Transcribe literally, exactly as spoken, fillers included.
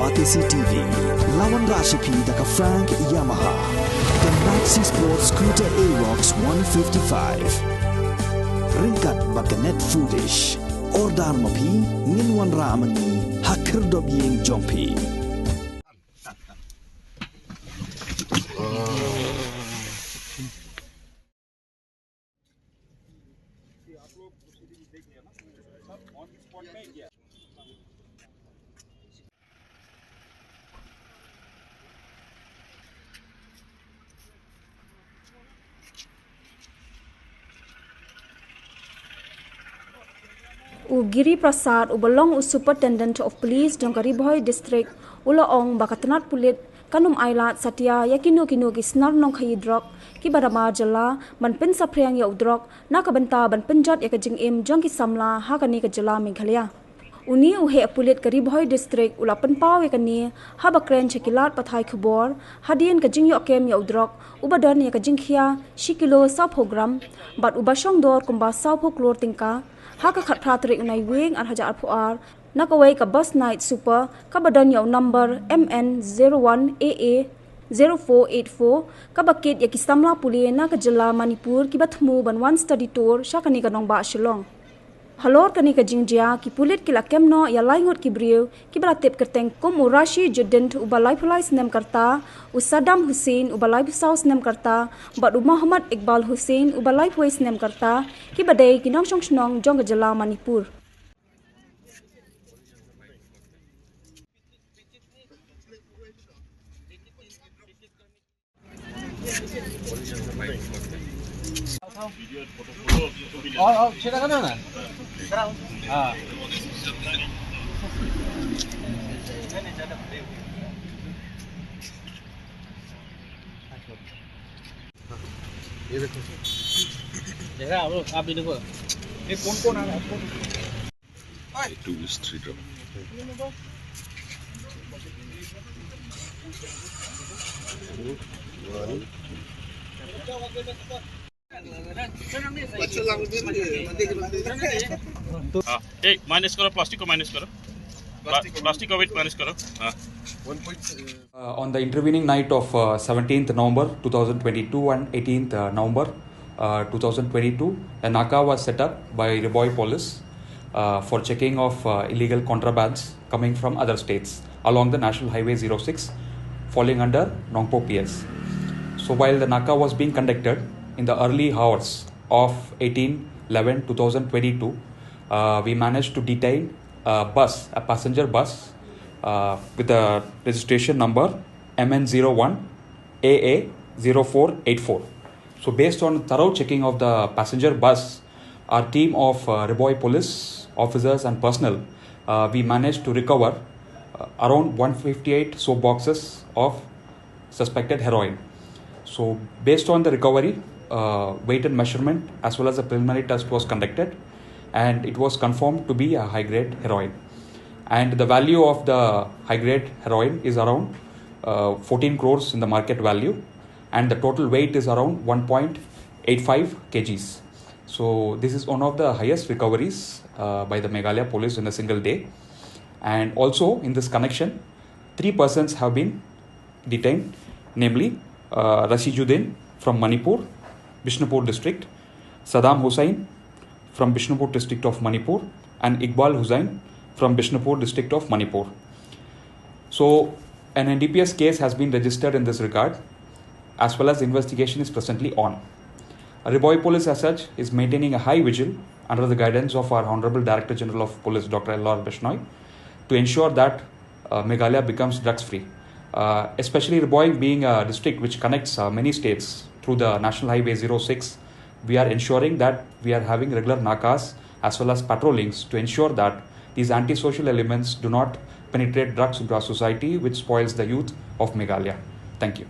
Batesi T V, la wanrah sha phi da ka Frank Yamaha, ka Maxi Sport Scooter Aerox one fifty-five. Ryngkat bad ka Net Foodish. Order ma phi, ngin wanrah ma ngi ha khyrdop ïing jong phi. U Giri Prasad, uba long u Superintendent of Police jong ka Ri Bhoi District, u la ong ba ka tnat pulit kan ym ailad satia ïa kino kino ki snar nongkhaïi drok kiba da mar jylla ban pynsaphriang ïa u drok na ka bynta ban pynjot ïa ka jingim jong ki samla ha kane ka jylla Meghalaya. Une u heh pulit ka Ri Bhoi District u la pynpaw ïa kane haba kren sha ki lad pathai khubor hadien ka jingïoh kem ïa u drok uba don ïa ka jingkhia shi kilo sawphew gram bad uba shong dor kumba sawphew klur tyngka ha ka khatphra tarik u Naiwieng ar hajar arphew ar na kawei ka Bus Night Super kaba don ïa u number M N zero one A A zero four eight four, kaba kit ïa ki samla pule na ka jylla Manipur kiba thmu ban wan study tour sha kane ka nongbah Shillong. Halor kane ka jingjia, ki pulit ki la kem noh ïa lai ngut ki briew kiba la tip kyrteng kum u Rashi Judin uba laiphew lai snem ka rta, u Saddam Hussein uba laiphew saw snem ka rta bad u Mohammad Iqbal Hussein uba laiphew wei snem ka rta, kiba dei ki nongshong shnong jong ka jylla Manipur. ये देखो। देख रहे हैं आप लोग, आप भी देखो। ये कौन कौन आ रहा है? Two is three double. हाँ, ए, माइनस करो, प्लास्टिक को माइनस करो। प्ला-, प्लास्टिक का वेट माइनस करो। हाँ। Uh, on the intervening night of uh, seventeenth November two thousand twenty-two and eighteenth uh, November uh, two thousand twenty-two, a naka was set up by Ri Bhoi Police uh, for checking of uh, illegal contrabands coming from other states along the National Highway zero six, falling under Nongpoh P S. So while the naka was being conducted in the early hours of eighteen eleven two thousand twenty-two, uh, we managed to detain a bus, a passenger bus, uh, with the registration number M N zero one A A zero four eight four. So based on thorough checking of the passenger bus, our team of uh, Ri Bhoi police officers and personnel, uh, we managed to recover uh, around one fifty-eight soap boxes of suspected heroin. So based on the recovery, uh, weight and measurement as well as a preliminary test was conducted, and it was confirmed to be a high-grade heroin. And the value of the high-grade heroin is around uh, fourteen crores in the market value, and the total weight is around one point eight five kgs. So this is one of the highest recoveries uh, by the Meghalaya police in a single day. And also in this connection, three persons have been detained, namely uh, Rashiduddin from Manipur, Bishnupur district, Saddam Hussain from Bishnupur district of Manipur, and Iqbal Hussain from Bishnupur district of Manipur. So an N D P S case has been registered in this regard, as well as investigation is presently on. Ri Bhoi Police, as such, is maintaining a high vigil under the guidance of our Honorable Director General of Police, Doctor L R Bishnoi, to ensure that uh, Meghalaya becomes drugs free. Uh, especially Ri Bhoi being a district which connects uh, many states through the National Highway zero six, we are ensuring that we are having regular nakas as well as patrollings to ensure that these antisocial elements do not penetrate drugs into our society, which spoils the youth of Meghalaya. Thank you.